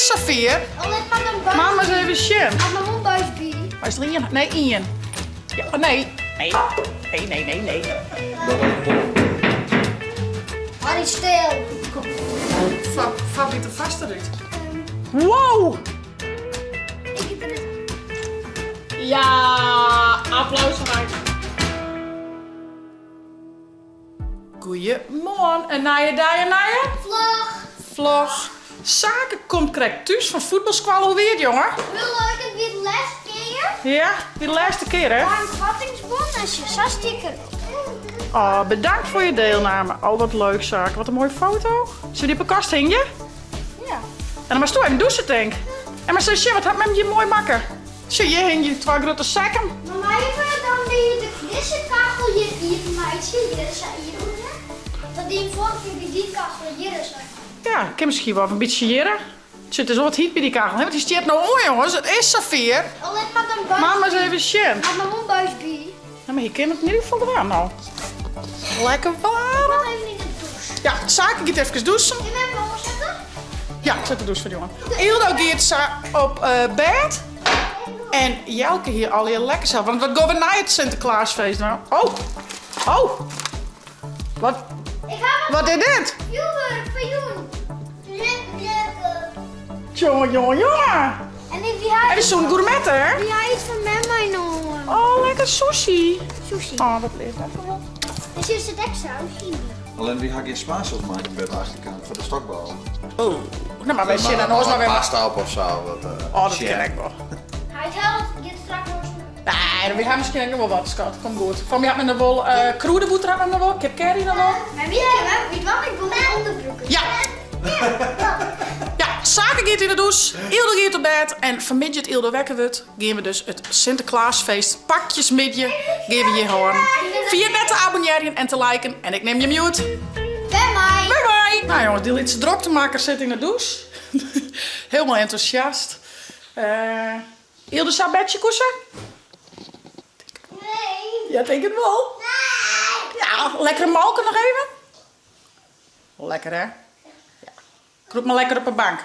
is safier. Mama ris even sjen. Is der ien? Nee, ien. Ja, oh, nee. Nee. Nee, nee, nee, nee. Harry, stil. Kom. Fa byt er fast derút. Wow! Ja, applaus foar my. Goeiemoarn, in nije dei, in nije vlog. Vlog. Sake komt krekt thús fan fuotbalskoalle. Hoe wie it, jonge? Heel leuk, it wie de lêste kear. Ja, wie de lêste kear, hè? Een kortingsbon en ze zo sticker. Oh, bedankt voor je deelname. Oh, wat leuk, Sake. Wat een mooie foto. Zullen we die op de kast hingje? Ja. En dan moatst do even dûse, tink. En mar sjen, wat hat mem hjir moai makke. Sjoch, hjir hingje twa grutte sekken. Mar meie we dan by de knisserkachel hjir iepen meitsje? Hjir sa iepen. Dat die foarige kear by dy kachel hjir sa. Ja, kin miskien wol even in bytsje hjirre. Sjoch, it is wol wat hyt by dy kachel, hè? Want dy stiet no oan, jonges. It is safier. Allinnich mar in buis. Mama ris even sjen. Moat mar wol in buis by. Ja, mar hy kin it yn ieder gefal dwaan no. Lekker waarm. Ik moat even yn de dûs. Ja, Sake giet efkes dûsen. Kin mem oansette? Ja, set de dûs foar de jongen. Ildo giet sa op bêd. En Jelke hier allegear lekker sels. Want wat gean we nei it Sinteklaasfeest dwaan? Oh, oh. Wat, wat is dit? Fjoerwurk foar jûn. Lekker. Jonge, jonge, jonge. En ik, wie En zo'n gourmet, hè? Wie ha iets fan mem meinommen. Oh, lekker sushi. Sushi. Oh, wat leaf dat voor En ze zit ek saus yn. Allinnich wy ha gjin smaarsels makke by de achterkant foar de stokbal. Oh, no mar wy sjen dan oars mar wer. Pasta op of sa. Wat, oh, dat kin ek wol. Hy helpt, giet straks oars. Nee, wy ha miskien ek noch wol wat, skat. Komt goed. Fan my hat men der wol uh, krûdebûter hat men der wol, kip curry noch wol. Maar weet je wat? Weet wat ik wol in onderbroeken. Ja. Ja, Sake giet yn de dûs, Ildo giet op bêd en fanmiddei as Ildo wekker wurdt, gean we dus it Sinteklaasfeest pakjesmiddei gean we hjir hâlden. Ferjit net te abonnearjen en te liken en ik nim jim hjoed. Bye bye. Bye bye. Nou jongens, dy lytse droktemakker sit yn de dûs. Helemaal entûsjast. Uh, Ildo sa bedsje koese? Nee. Ja, tink it wol. Nee. Ja, lekkere molke noch even? Lekker hè? Ja. Krûp mar lekker op 'e bank.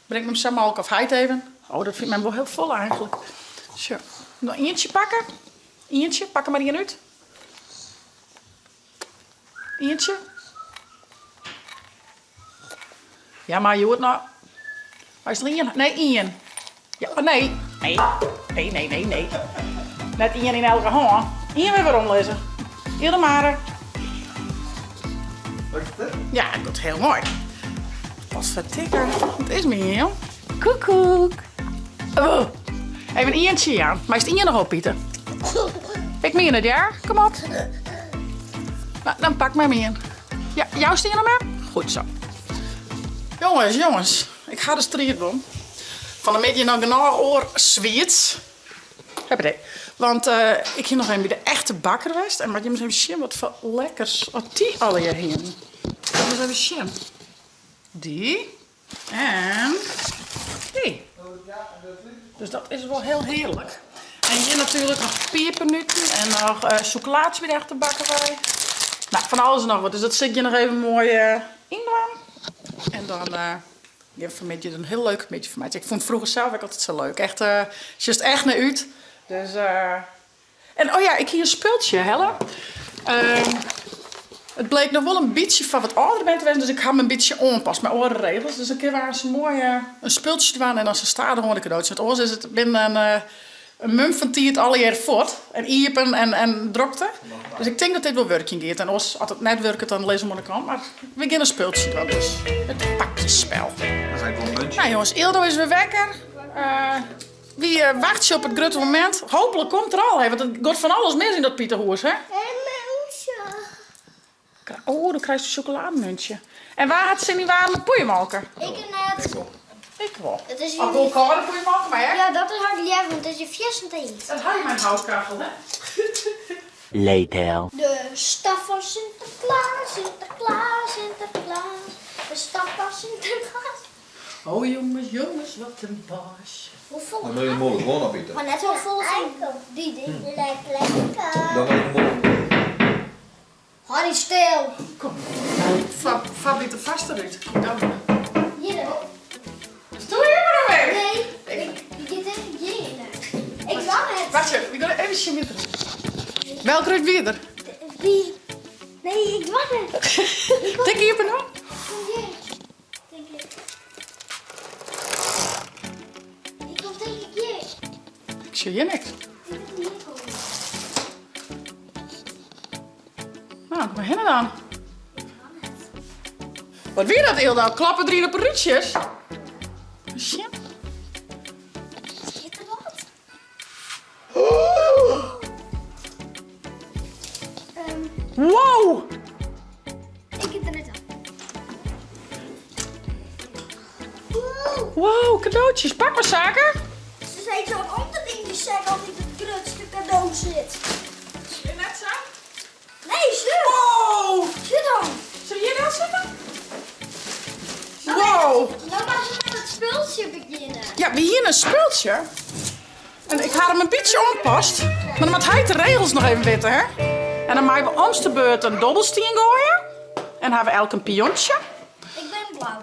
Bring him sa molke of heit even. Oh, dat fynt mem wol hiel folle eigentlik. Sjoch, noch ientsje pakke. Ientsje, pak der mar ien út. Ientsje. Ja, mar hjoed noch. Is der ien? Nee, ien. Ja, oh, nee. Nee. Nee, nee, nee, nee. Net ien yn elke hân. Ien wer werom lizze. Ilde Mare. Ja, dat is hiel moai. Wat vertikker. Het is myn, jong. Koekoek. Oh. Even ientsje, ja. Meist ien noch opite. Ik mien it, ja. Kom op. Nou, dan pak maar ien. Ja, joust ien oan mem? Goed zo. Jongens, jongens. Ik ha de striid wûn. Fan 'e middei noch genôch oar swiets. Huppatee. Want ik hie noch even by de echte bakker west. En moat jim ris even sjen wat foar lekkers at dy allegear hienen. Ris even sjen. Dy. En dy. Dus dat is wol hiel hearlik. En hjir natuerlik noch pipernuten en noch uh, sûkelaadsje by de echte bakker wei. Nou, fan alles en noch wat. Dus dat sil ik hjir noch even moai uh, yndwaan. En dan uh, gean we fanmiddei in hiel leuke middei fan meitsje. Ik fûn it froeger sels ek altyd sa leuk. Echt, uh, sjochst echt nei út. Dus, uh, en oh ja, ik hie in spultsje helle. Uh, it bleek noch wol in bytsje foar wat âldere bern te wêzen, dus ik ha him in bytsje oanpast mei oare regels. Dus dan kinne we aanst moai in spultsje dwaan en dan sa stadichoan de kadootsjes. Want oars is it binnen in, in mum fan tiid allegear fuort en iepen en, en drokte. Dus ik tink dat dit wol wurkjen giet. En oars, as it net wurket, dan lizze we oan de kant. Mar we gean in spultsje dwaan dus. It pakjesspel. Nou jongens, Ildo is wer wekker. Uh, Wy wachtsje op it grutte momint. Hooplik komt er al, want it giet fan alles mis yn dat Piterhûs, hè? Oh, dan krijst in sjokolademuntsje. En wa hat sin yn waarme poeiermolke? Ik net. Ik wol. It is Of wol kâlde poeiermolke, mar hè? Ja, dat is ik leaver, want it is hjir fierstente hyt. Dat ha je mei in houtkachel, hè? Later. De staf fan Sinterklaas, Sinterklaas, Sinterklaas. De staf fan Sinterklaas. Oh jonges, jonges, wat in baas. Hoefolle Dan moat je mol gewoan opite. Maar net hoefolle fan dy ding lijkt lekker. Dan moat je mol. Harry stil. Kom. Fa byt er fast derút. Dan. Hjir. Is it oer? sjen wie der. Welk rút wie der? Wie? Nee, ik doar net. Tik iepen dan. Kom hjir. Denk ik. Ik kom denk ik hjir. Ik sjoch hjir niks. Ik denk dat die hier komt. Nou, kom maar hinne dan. Wat wie dat, Ilda? Klappen der yn op de rútsjes? Sjen. Zit er wat? Wow! Ik heb er net aan. Wow, cadeautjes. Pak maar, Saken. Ze zei zo altijd in die zak altijd het grootste cadeau zit. Is net zo? Nee, zit. Wow! Zit dan. Zullen we hier dan zitten? Wow! Nou mag ze met het spultje beginnen. Ja, we hier een spultje. En ik had hem een beetje oppast. Maar dan moet hij de regels nog even weten, hè? En dan maken we om de beurt een dobbelsteen gooien. En hebben we elk een piontje. Ik ben blauw.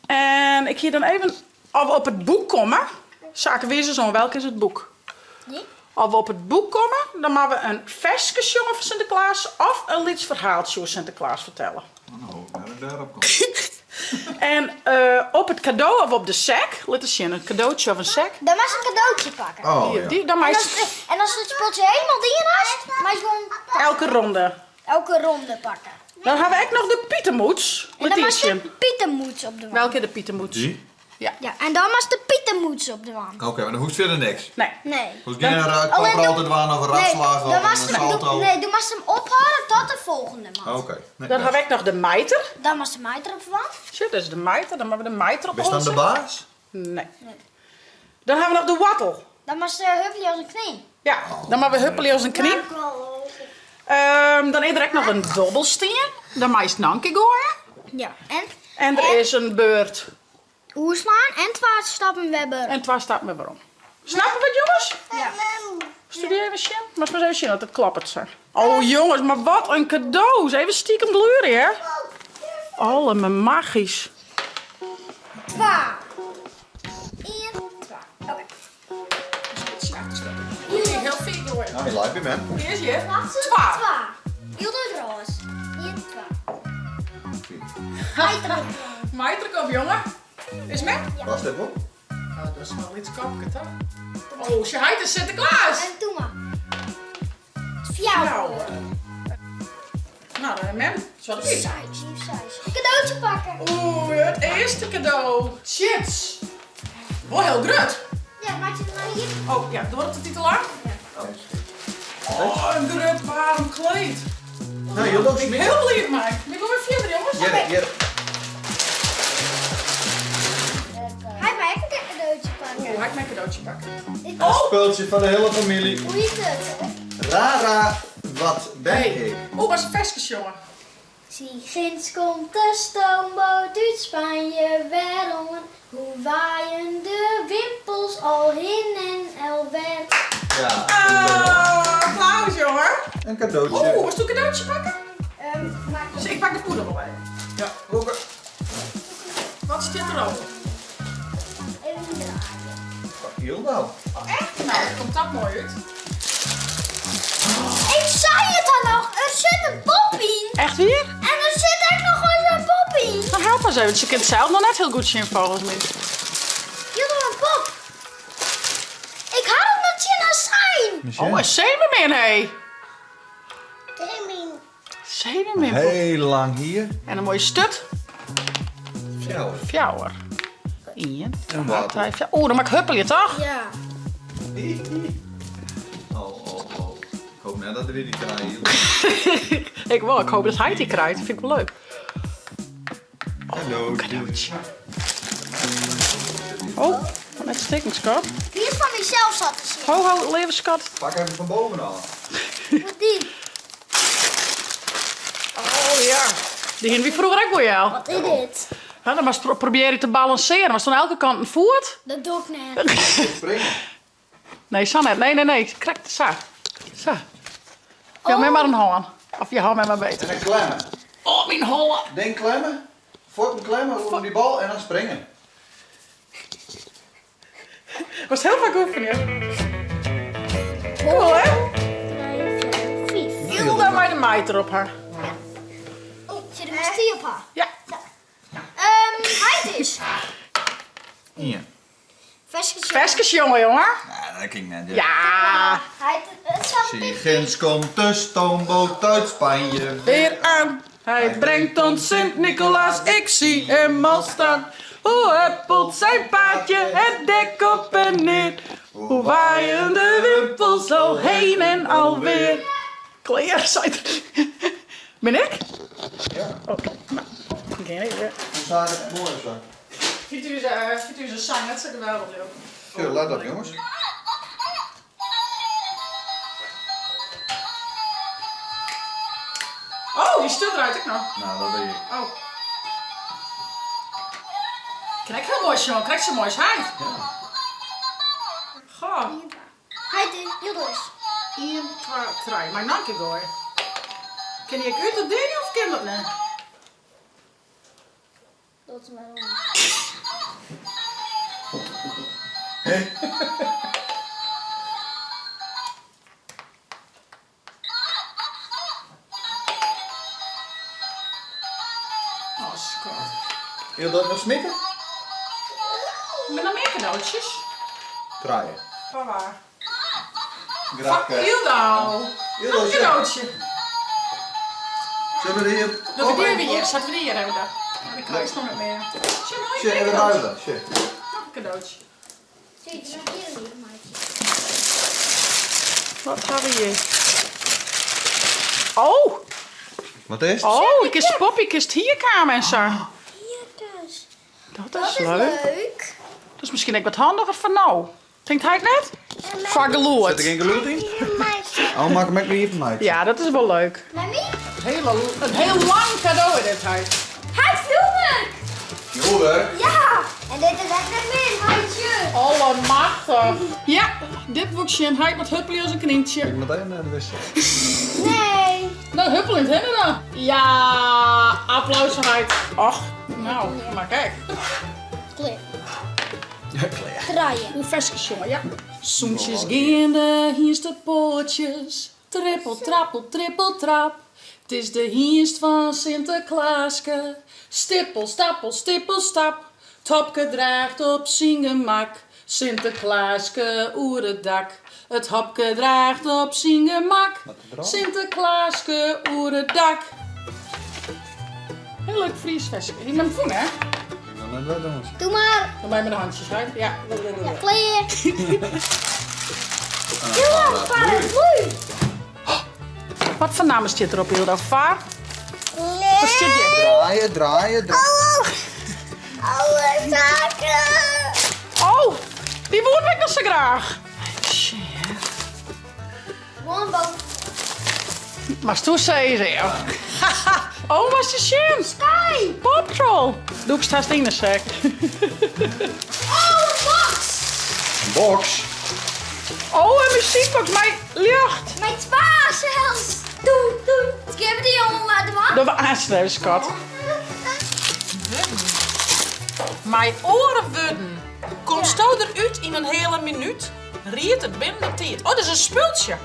En ik hier dan even of we op het boek komen. Zaken weer zo, welk is het boek? Nee? Of we op het boek komen, dan maken we een versje jongen van Sinterklaas of een lieds verhaaltje over Sinterklaas vertellen. Nou, nou dat daarop komt. En op het cadeau of op de sek, laat eens zien, een cadeautje of een sek. Dan mag ze een cadeautje pakken. Oh, Hier, ja. die, dan maak En je als, en als het spultje helemaal dingen is, mag je gewoon elke ronde. elke ronde pakken. Dan hebben we ook nog de Pietermoets. En Laat dan die mag eens de zien. Pietermoets op de wand. Welke de Pietermoets? Die? Ja. Ja, en dan mag de Pietermoets op de wand. Oké, maar dan hoeft verder niks. Nee. Nee. Hoeft geen Alleen ruitklapper doe- altijd waan of een Nee, ratslag dan of mag een ze, salto. doe, nee, doe maar ze hem ophouden tot de volgende maand. Oké. Nee, Dan hebben we ook nog de mijter. Dan mag de mijter op de wand. Shit, dat is de mijter. Dan hebben we de mijter op Ben je dan onze. de baas? Nee. Dan hebben we nog de wattel. Dan mag ze huppelen als een knie. Ja, dan hebben we huppelen als een knie. Dan is er ook nog een dobbelsteen. Dan mag je het nanke gooien. Ja. En En er is een beurt. oerslaan en twaalf stappen webber. En twee staat me waarom. Snappen we het, jongens? Ja. Studeer even zien. Maar eens even zien dat het klappert zo. Oh jongens, maar wat een cadeaus. Even stiekem gluren, hè? Allemaal magisch. Twa. Eén, twa. Oké. Heel veel gooien. Nou, je lijkt me, man. Hier is je. Wacht, Twa. Twa. Heel door roos. Eén, twa. Mijter op de wand. Mijter op, jongen. Is met? Was dit wel? Oh, dat is wel iets kapke, toch? Oh, ze heet is Sinterklaas. En doe maar. Fjouwer. Nou, Nou, dan mem. Zo dat is. Size, size. Een cadeautje pakken. Oeh, het eerste cadeau. Chips. Wel heel groot. Ja, maak je het maar hier. Oh ja, door op de titel aan. Oh, een groot warm kleed. Nou, joh, dat is Ik ben heel blij met mij. Ik wil weer verder, jongens. Hier, hier. Hij mag ook een cadeautje pakken. Oeh, ga ik mijn cadeautje pakken. Ik- Oh! Spultje van de hele familie. Hoe heet het? Rara, wat ben Hey. ik? Oeh, was een versjes, jongen. Zie, ginds komt de stoomboot uit Spanje werom. Hoe waaien de wimpels al hin en alweer. Ja. Ah, applaus, jongen. Een cadeautje. Oeh, was het een cadeautje pakken? Maar Dus ik pak de poeder wel even. Ja, oké. Wat zit erop? even draaien. Pak heel nou. Oh, echt? Nou, dan komt dat mooi uit. Ik zei het al nog, er zit een pop in. Echt weer? En er zit echt nog eens een pop in. Dan help eens even, want je kunt zelf nog net heel goed zien volgens mij. Hier nog een pop. Ik had hem net zien als zijn. Oh, een zeemermin, hé. Zeemermin. Zeemermin. Heel lang hier. En een mooie stut. Ja. Fjouwer. Eén, En water. twee, vier. Oeh, dan maak ik huppelen, toch? Ja. Oh, oh, oh. Ik hoop net dat er weer die kraai hier. Ik wel, ik hoop dat hij die krijgt. Vind ik wel leuk. Cadeautje. Cadeautje. Oh, met stikken, schat. Hier van mezelf zat te zien. Ho, ho, leven, schat. Pak even van bovenaf. Wat die? Oh ja. Die hing wie vroeger ook wel jou. Wat is dit? Ja, dan was probeer je te balanceren. Was dan elke kant een voet? Dat doe ik net. Springen. Nee, zo net. Nee, nee, nee. Krijg zo. Zo. Ja, met maar een hand. Of je houdt mij maar beter. En dan klemmen. Oh, mijn holle. Denk klemmen. Voort klemmen onder die bal en dan springen. Was heel vaak oefenen. Cool, hè? en mei erop ha. Zit er een op haar? Ja. Heit is. Ien. Ferskes Ferskes sjonge, jonge. Nou, dat kin ik net. Ja. Heit, it sil Zie, ginds komt de stoomboot uit Spanje Weer aan. Hij brengt ons Sint Nicolaas, ik zie hem al staan. Hoe huppelt zijn paardje het dek op en neer. Hoe waaien de wimpels al heen en alweer. Klear, seit er. Bin ik? Ja. Oké, nou, dan gean ik weer. Hoe staat het mooi zo? Vindt u vindt u zijn zang net zo geweldig, joh. Zo, let op jongens. Oh, die stut draait ik nog. Nou, dat weet ik. Oh. Krekt hiel moai sjongen, krekt sa moai as heit. Ja. Goh. Heit is hiel doos. 1, 2, 3. Mei noch in kear goaie. Kin dy ek út dat ding of kin dat net? Dat is maar om. Oh, skat. Wil dat nog smitten? Met nog meer cadeautjes? Draaien. Van waar? Graag. Van Ildo. Ildo, Nog een cadeautje. Zullen we die Dat we die weer hier, zetten we die hier even daar. Maar ik krijg nog niet meer. Tje, nog een Tje, even cadeautje. ruilen. Tje. Nog een cadeautje. Zie je, nog hier een maatje. Wat hebben we hier? Oh! Wat is het? Oh, ik is Poppy, ik is het hier kamer en zo. Hier dus. Dat Dat is is leuk. leuk. Dat is misschien ook wat handiger voor nou. Denkt hij het net? Voor Zit er geloerd. geen geluid in? Oh, maak hem ook weer even mij. Ja, dat is wel leuk. Mami? Een heel lang cadeau dit hij. Hij vuurwerk! Vuurwerk? Ja! En dit is echt net meer, heitje. Allemachtig. Ja, dit boekje en hij met huppelen als een knientje. Ik moet even naar de wc. Nee. Nou, huppel in het hemd dan. Ja, applaus voor hij. Och, nou, maar kijk. Klip. Ja, klaar. Draaien. Hoe versjes, jongen, ja. Soentjes gaande, hier de poortjes. Trippel, trappel, trippel, trap. Het is de hienst van Sinterklaaske. Stippel, stappel, stippel, stap. 't Hopke draagt op zijn gemak. Sinterklaaske oer het dak. Het hopke draagt op zijn gemak. Sinterklaaske oer het dak. Heel leuk Fries versje. Je bent voen, hè? Ik wil net wat doen. Doe maar. Doe mij met de handjes, hè? Ja. Ja, klaar. Doe maar, paraplu. Wat voor naam zit erop, Hilda? Vaar? Wat zit je? Draaien, draaien, draaien. Alle zaken. Oh, die woord ik nog zo graag. Shit. Gewoon boven. Maar toen zei ze, ja. Oh, was de shit. Sky. Paw Patrol. Doe ik straks in de zak. Oh, een box. Een box? Oh, een muziekbox. Mijn licht. Mijn twa zelfs. Doe, doe. Geef die jongen maar de man. Dat we aansluiten, schat. Mijn oren worden. Komt zo eruit in een hele minuut. Riet het binnen de tijd. Oh, dat is een spultje.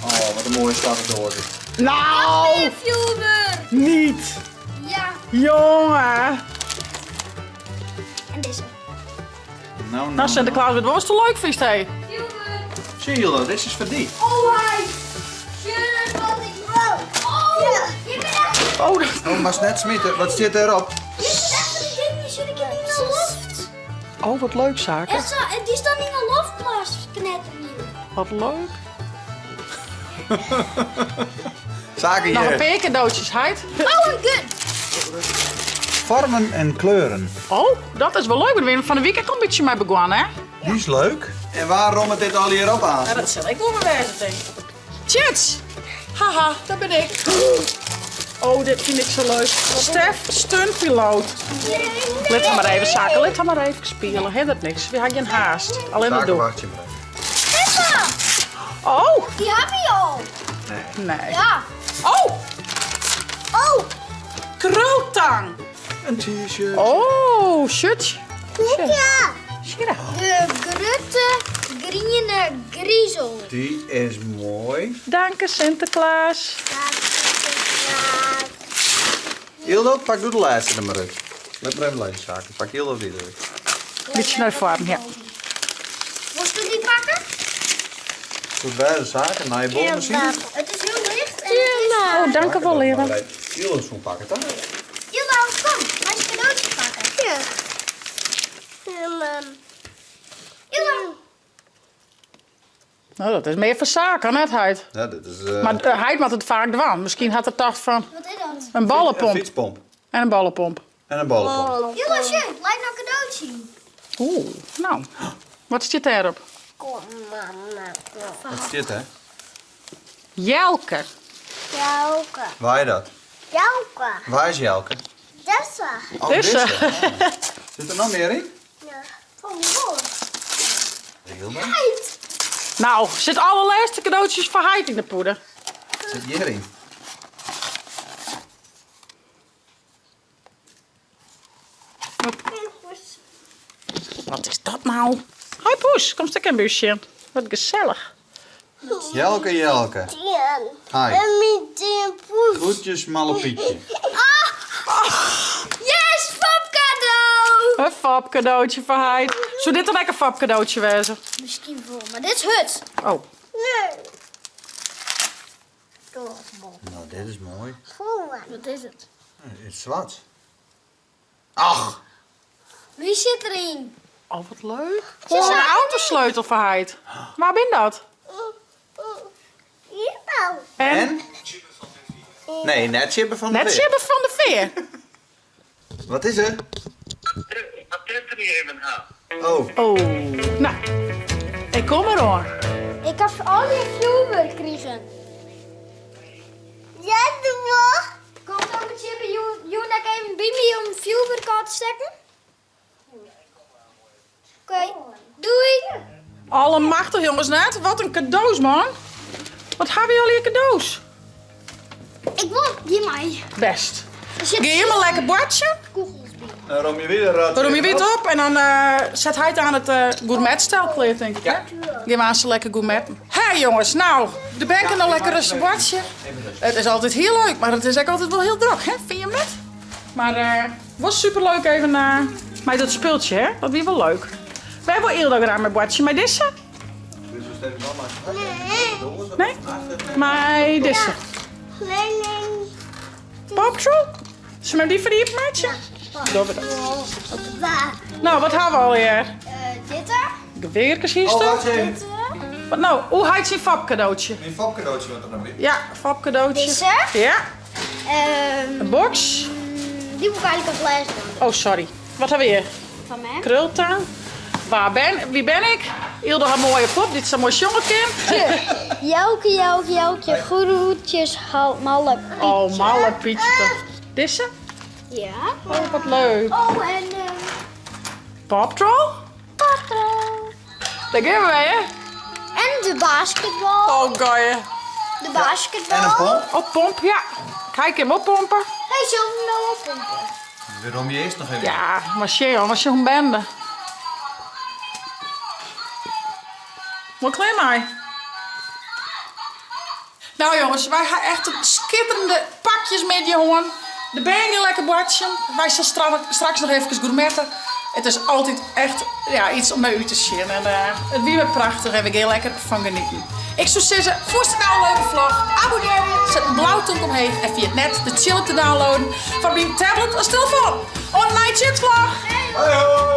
Oh, wat een mooie stappendoos. Nou, Vuurwerk. niet. Ja. Jongen. En deze. Nou, Nou, Sinterklaas wordt wel eens te leuk, vies hij. Vuurwerk. Zie je dat? Dit is voor die. Oh, hij. Vuurwerk wat ik wil. Oh, ja. Je bent echt... Oh, dat... Oh, maar net smitten. Wat zit erop? Je bent echt die ding, die zit ik in de loft. Oh, wat leuk, zaken. Echt zo, en die staan in de loftplaats knetternieuw. Wat leuk. Zaken Nog een hier. paar cadeautjes, heit. Oh, een gun. Vormen en kleuren. Oh, dat is wel leuk. We zijn van de week ook een beetje mee begonnen, hè? Die is leuk. En waarom het dit al hierop aan? Ja, dat zal ik wel bewijzen, denk ik. Chits! Haha, daar ben ik. Oh, dit vind ik zo leuk. Stef, stuntpiloot. Let haar maar even, zaken. Let haar maar even spelen. Hè, dat niks. We hebben geen haast. Alleen dat Zaken, doe. wacht je maar even. Peppa, Oh! die heb je al. Nee. Ja. Oh! Oh. Krultang! Een t-shirt. Oh, shirtje. Ja. Shira. De grote groene griezel. Die is mooi. Dank je, Sinterklaas. Ja. Ildo, pak doe de lêste der mar út. Lit mar even lizzen, Saken. Pak Ildo dy derút. Bytsje nei foaren, ja. Wolst do dy pakke? Soe it wêze, Saken? Nije boarmasine? It is hiel licht en it is... Oh, dank u wol, Lera. Ildo soe pakke, toch? Ildo, kom, meist in kadootje pakke. Ja. Mam. Ildo. No, dat is mear foar Saken, net heit? Ja, dit is... Uh... Mar eh, heit moat it faak dwaan. Miskien hat er tocht fan... Wat is dat? In ballepomp. Een fietspomp. En in ballepomp. En in ballepomp. Ildo, sjoch, leit no kadootje. Oeh, no. Wat stiet dêrop? Kom, mama. Wat stiet dêr? Jelke. Jelke. Wa is dat? Jelke. Wa is Jelke? Dizze. Oh, Dizze. dizze. Sit der noch mear yn? Ja. Fan hoe? Heit! Nou, sit alle lêste kadootsjes foar heit yn de pûde. Sit hjiryn. Wat is dat nou? Hoi poes, komst ek in búsje? Wat gesellich. Jelke, Jelke. Hi. Poes. Groetjes, malle Pietje. Yes, fapkado! In fapkadootje foar heit. Soe dit dan ek in fapkadootje wêze? Miskien wol, mar dit is hurd. Oh. Nee. Nou, dit is moai. Wat is it? It is swart. Ach! Wie sit deryn? Oh, wat leuk. Oh, in autosleutel foar heit. Wa bin dat? En? Nee, net Tjibbe van de Net Veer. Tjibbe van de Veer. Wat is er? Oh. Oh. Nou, ik kom er hoor. Ik ha allegear fjoerwurk krigen. Ja, doe maar. Komt ome Tjibbe jûn ek even by my om fjoerwurk ôf te stekken? Oké, doei! Allemachtich jonges net. Wat in kado's man. Wat hawwe wy allegear kado's? Ik wol hjir mei. Best. Der sit Gean jim lekker boartsjen. kûgels by. Dan romje wy de rat. Romje wy it op en dan set heit aan it gourmetstel klear tink ik hè? Gean we aanst lekker gourmetten. Hé jonges, nou, de bern kinne no lekker rêstich boartsje. It is altyd hiel leuk, mar it is ek altyd wol hiel drok hè, fine jim net? Mar wol superleuk even mei dat spultsje hè, dat wie wol leuk. Wêr wol Ildo graach mei boartsje? Mei dizze? Nee? Mei dizze? Paw Patrol? Zullen we die voor die meitsje? Dogge we dat. Nou, wat hawwe we allegear? Dit er. Geweerkes hier Oh, wacht staan. even. Wat nou? Hoe heet zijn fapcadeautje? Mijn fapcadeautje wat er nou bij. Ja, fapcadeautje. Deze? Ja. Ehm, Een box. die moet ik eigenlijk als lêste doen. Oh, sorry. Wat hebben we hier? Fan mem. Krulta. Wa ben, wie ben ik? Ildo hat moaie pop, dy't sa moai sjonge kin. Jelke, Jelke, Jelke, groetjes, malle Pietje. Oh, malle Pietje toch. Dizze? Ja. Oh, wat leuk. Oh, en um, Paw Patrol? Patrol. Daar gaan we mee, hè? En de basketbal. Oh, goeie. De basketbal. En een pomp. Oppomp, ja. Kijk hem oppompen. Hey, zullen we hem nou oppompen? Waarom je eerst nog even? Ja, maar sjee, was je een bende. Mooi klear mei. Nou jongens, wy ha echt in skitterende pakjesmiddei hân. De bern gean lekker boartsjen. Wy sille straks noch efkes gourmetten. It is altyd echt ja, iets om nei út te sjen. En it wie wer prachtich en we gean lekker fan genieten. Ik soe sizze, fûnst it nou in leuke vlog? Abonnearje, set in blau tomke omheech en ferjit net de tsjilp te downloaden foar dyn tablet as telefoan. Oant de nije tsjilpvlog! Hoi hoi!